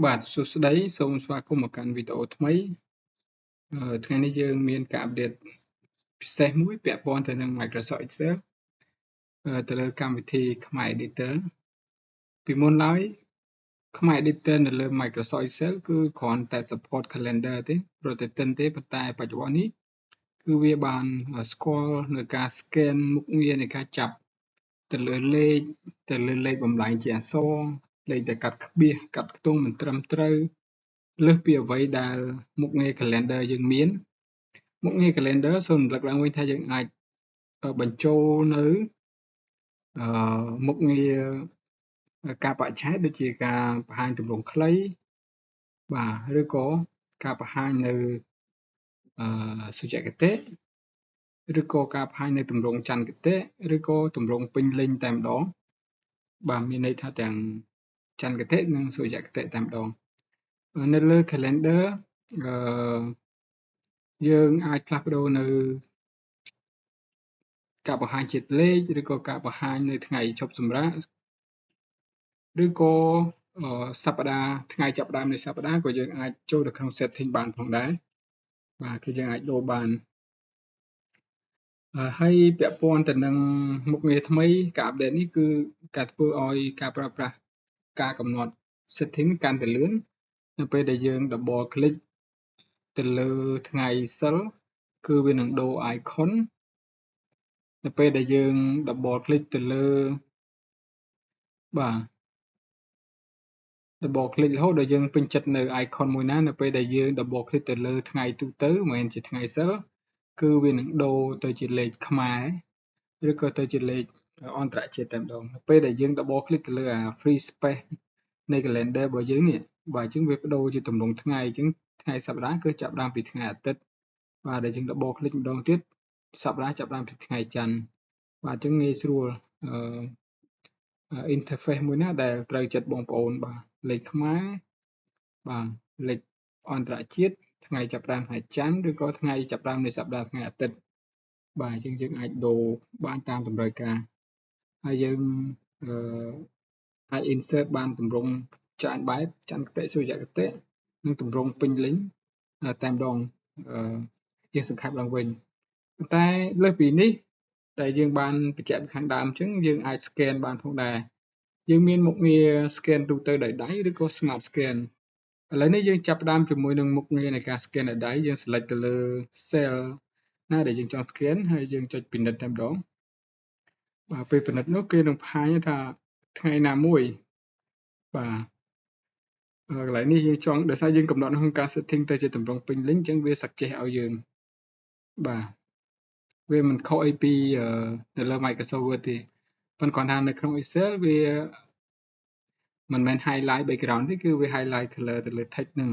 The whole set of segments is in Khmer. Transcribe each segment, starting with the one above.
បាទសួស្តីសូមស្វាគមន៍មកកាន់វីដេអូថ្មីថ្ងៃនេះយើងមានការ update ពិសេសមួយពាក់ព័ន្ធទៅនឹង Microsoft Excel ទៅលើកម្មវិធីខ្មែរ Editor ពីមុនឡើយខ្មែរ Editor នៅលើ Microsoft Excel គឺគ្រាន់តែ support calendar ទេប្រតិទិនទេប៉ុន្តែបច្ចុប្បន្ននេះគឺវាបានស្គាល់នៅការ scan មុខងារនៃការចាប់ទៅលើលេខទៅលើលេខបំលែងជាអក្សរលេខដែលកាត់ក្បៀសកាត់ខ្ទង់មិនត្រឹមត្រូវលើសពីអ្វីដែលមុខងារ calendar យើងមានមុខងារ calendar សូមរំលឹកឡើងវិញថាយើងអាចបញ្ចូលនៅមុខងារការបរិច្ឆេទដូចជាការបង្ហាញទម្រង់ខ្លីបាទឬក៏ការបង្ហាញនៅសុចគតិឬក៏ការបង្ហាញនៅទម្រង់ចន្ទគតិឬក៏ទម្រង់ពេញលេញតែម្ដងបាទមានន័យថាទាំងចន្ទគតិនិងសុយគតិតែម្ដងនៅលើ calendar យើងអាចផ្លាស់ប្ដូរនៅការបង្ហាញជាលេខឬក៏ការបង្ហាញនៅថ្ងៃឈប់សម្រាកឬក៏សប្តាហ៍ថ្ងៃចាប់ផ្ដើមនៃសប្តាហ៍ក៏យើងអាចចូលទៅក្នុង setting បានផងដែរបាទគឺយើងអាចដូរបានហើយពាក់ព័ន្ធទៅនឹងមុខងារថ្មីការ update នេះគឺការធ្វើឲ្យការប្រើប្រាស់ការកំណត់ setting កាន់តែលឿននៅពេលដែលយើង double click ទៅលើថ្ងៃសិលគឺវានឹងដូរ icon នៅពេលដែលយើង double click ទៅលើបាទ double click រហូតដល់យើងពេញចិត្តនៅ icon មួយណានៅពេលដែលយើង double click ទៅលើថ្ងៃទូទៅមិនមែនជាថ្ងៃសិលគឺវានឹងដូរទៅជាលេខខ្មែរឬក៏ទៅជាលេខអន្តរជាតិតែម្ដងពេលដែលយើង double click ទៅលើអា free space នៃ calendar របស់យើងនេះបាទអញ្ចឹងវាប្ដូរជាទម្រង់ថ្ងៃអញ្ចឹងថ្ងៃសប្តាហ៍គឺចាប់ផ្ដើមពីថ្ងៃអាទិត្យបាទដែលយើង double click ម្ដងទៀតសប្តាហ៍ចាប់ផ្ដើមពីថ្ងៃច័ន្ទបាទអញ្ចឹងងាយស្រួលinterface មួយណាដែលត្រូវចិត្តបងប្អូនបាទលេខខ្មែរបាទលេខអន្តរជាតិថ្ងៃចាប់ផ្ដើមថ្ងៃច័ន្ទឬក៏ថ្ងៃចាប់ផ្ដើមនៃសប្តាហ៍ថ្ងៃអាទិត្យបាទអញ្ចឹងយើងអាចដូរបានតាមតម្រូវការហើយយើងអាច insert បានទម្រង់ច្រើនបែបចន្ទគតិសុរិយគតិនិងទម្រង់ពេញលេញតែម្ដងយើងសង្ខេបឡើងវិញប៉ុន្តែលើសពីនេះដែលយើងបានបញ្ជាក់ពីខាងដើមអញ្ចឹងយើងអាច scan បានផងដែរយើងមានមុខងារ scan ទូទៅដោយដៃឬក៏ smart scan ឥឡូវនេះយើងចាប់ផ្ដើមជាមួយនឹងមុខងារនៃការ scan ដោយដៃយើង select ទៅលើ cell ណាដែលយើងចង់ scan ហើយយើងចុចពិនិត្យតែម្ដងបាទពេលពិនិត្យនោះគេនឹងបង្ហាញថាថ្ងៃណាមួយបាទកន្លែងនេះយើងចង់ដោយសារយើងកំណត់ក្នុងការ setting ទៅជាទម្រង់ពេញលេញអញ្ចឹងវា suggest ឲ្យយើងបាទវាមិនខុសអីពីនៅលើ Microsoft Word ទេប៉ុន្តែគ្រាន់ថានៅក្នុង Excel វាមិនមែន highlight background ទេគឺវា highlight color ទៅលើ text ហ្នឹង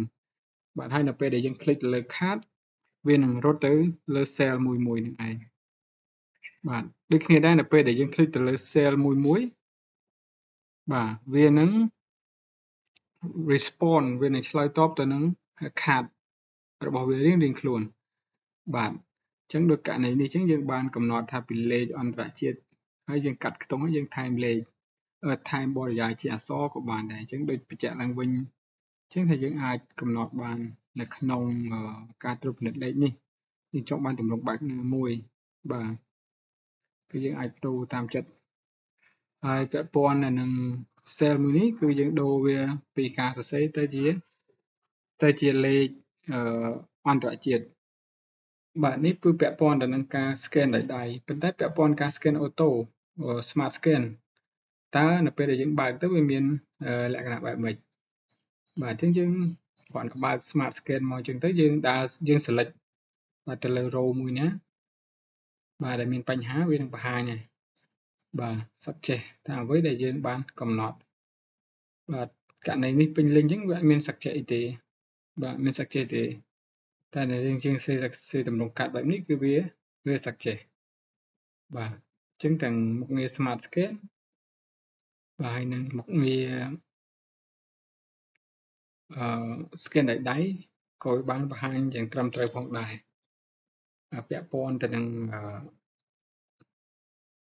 បាទហើយនៅពេលដែលយើង click ទៅលើ card វានឹងរត់ទៅលើ cell មួយមួយនឹងឯងបាទដូចគ្នាដែរនៅពេលដែលយើង click ទៅលើ cell មួយមួយបាទវានឹង respond វានឹងឆ្លើយតបទៅនឹង card របស់វារៀងៗខ្លួនបាទអញ្ចឹងដូចករណីនេះអញ្ចឹងយើងបានកំណត់ថាពីលេខអន្តរជាតិហើយយើងកាត់ខ្ទង់ហើយយើងថែមលេខថែមបរិយាយជាអក្សរក៏បានដែរអញ្ចឹងដូចបញ្ជាក់ឡើងវិញអញ្ចឹងថាយើងអាចកំណត់បាននៅក្នុងការត្រួតពិនិត្យលេខនេះយើងចង់បានទម្រង់បែបណាមួយបាទគឺយើងអាចដូរតាមចិត្តហើយពាក់ព័ន្ធនឹង cell មួយនេះគឺយើងដូរវាពីការសរសេរទៅជាលេខអន្តរជាតិបាទនេះគឺពាក់ព័ន្ធទៅនឹងការ scan ដោយដៃប៉ុន្តែពាក់ព័ន្ធការ scan auto smart scan តើនៅពេលដែលយើងបើកទៅវាមានលក្ខណៈបែបម៉េចបាទអញ្ចឹងយើងគ្រាន់តែបើក smart scan មកអញ្ចឹងទៅយើងដើរយើង select បាទទៅលើ row មួយណាបាទដែលមានបញ្ហាវានឹងបង្ហាញហើយបាទ suggest ថាអ្វីដែលយើងបានកំណត់បាទករណីនេះពេញលេញអញ្ចឹងវាអត់មាន suggest អីទេបាទមាន suggest ទេតែនៅយើងជាងសេសេតម្រងកាត់បែបនេះគឺវា suggest បាទអញ្ចឹងទាំងមុខងារ smart scan បាទហើយនឹងមុខងារscan ដោយដៃក៏វាបានបង្ហាញយ៉ាងត្រឹមត្រូវផងដែរពាក់ព័ន្ធទៅនឹង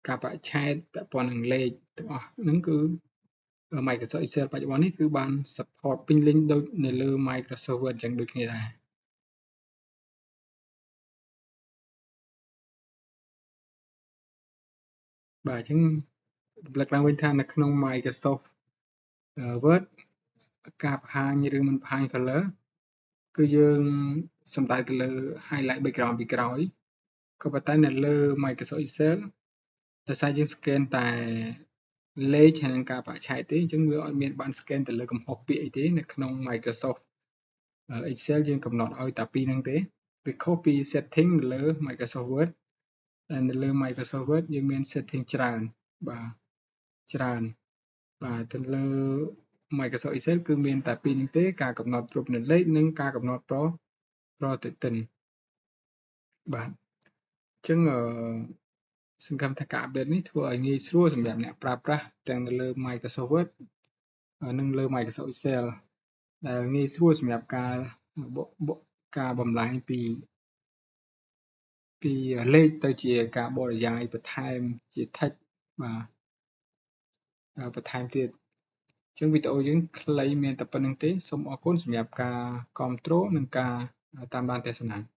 ការបរិច្ឆេទពាក់ព័ន្ធនឹងលេខទាំងអស់ហ្នឹងគឺ Microsoft Excel បច្ចុប្បន្ននេះគឺបាន support ពេញលេញដូចនៅលើ Microsoft Word អញ្ចឹងដូចគ្នាដែរបាទអញ្ចឹងរំលឹកឡើងវិញថានៅក្នុង Microsoft Word ការបង្ហាញឬមិនបង្ហាញ color គឺយើងសំដៅទៅលើ highlight background ពីក្រោយក៏ប៉ុន្តែនៅលើ Microsoft Excel ដោយសារយើង scan តែលេខហើយនឹងការបរិច្ឆេទទេអញ្ចឹងវាអត់មានបាន scan ទៅលើកំហុសពាក្យអីទេនៅក្នុង Microsoft Excel យើងកំណត់ឲ្យតែពីរហ្នឹងទេវាខុសពី setting នៅលើ Microsoft Word ដែលនៅលើ Microsoft Word យើងមាន setting ច្រើនបាទច្រើនបាទទៅលើ Microsoft Excel គឺមានតែពីរនេះទេការកំណត់រូបនិលេខនិងការកំណត់ប្រតិទិនបាទអញ្ចឹងអឺសង្ឃឹមថាការ update នេះធ្វើឲ្យងាយស្រួលសម្រាប់អ្នកប្រើប្រាស់ទាំងនៅលើ Microsoft Word និងលើ Microsoft Excel ដែលងាយស្រួលសម្រាប់ការការបំលែងពីពីលេខទៅជាការបរិយាយបន្ថែមជា text បាទបន្ថែមទៀតអញ្ចឹងវីដេអូយើងខ្លីមានតែប៉ុណ្្នឹងទេសូមអរគុណសម្រាប់ការគាំទ្រនិងការតាមដានទស្សនា។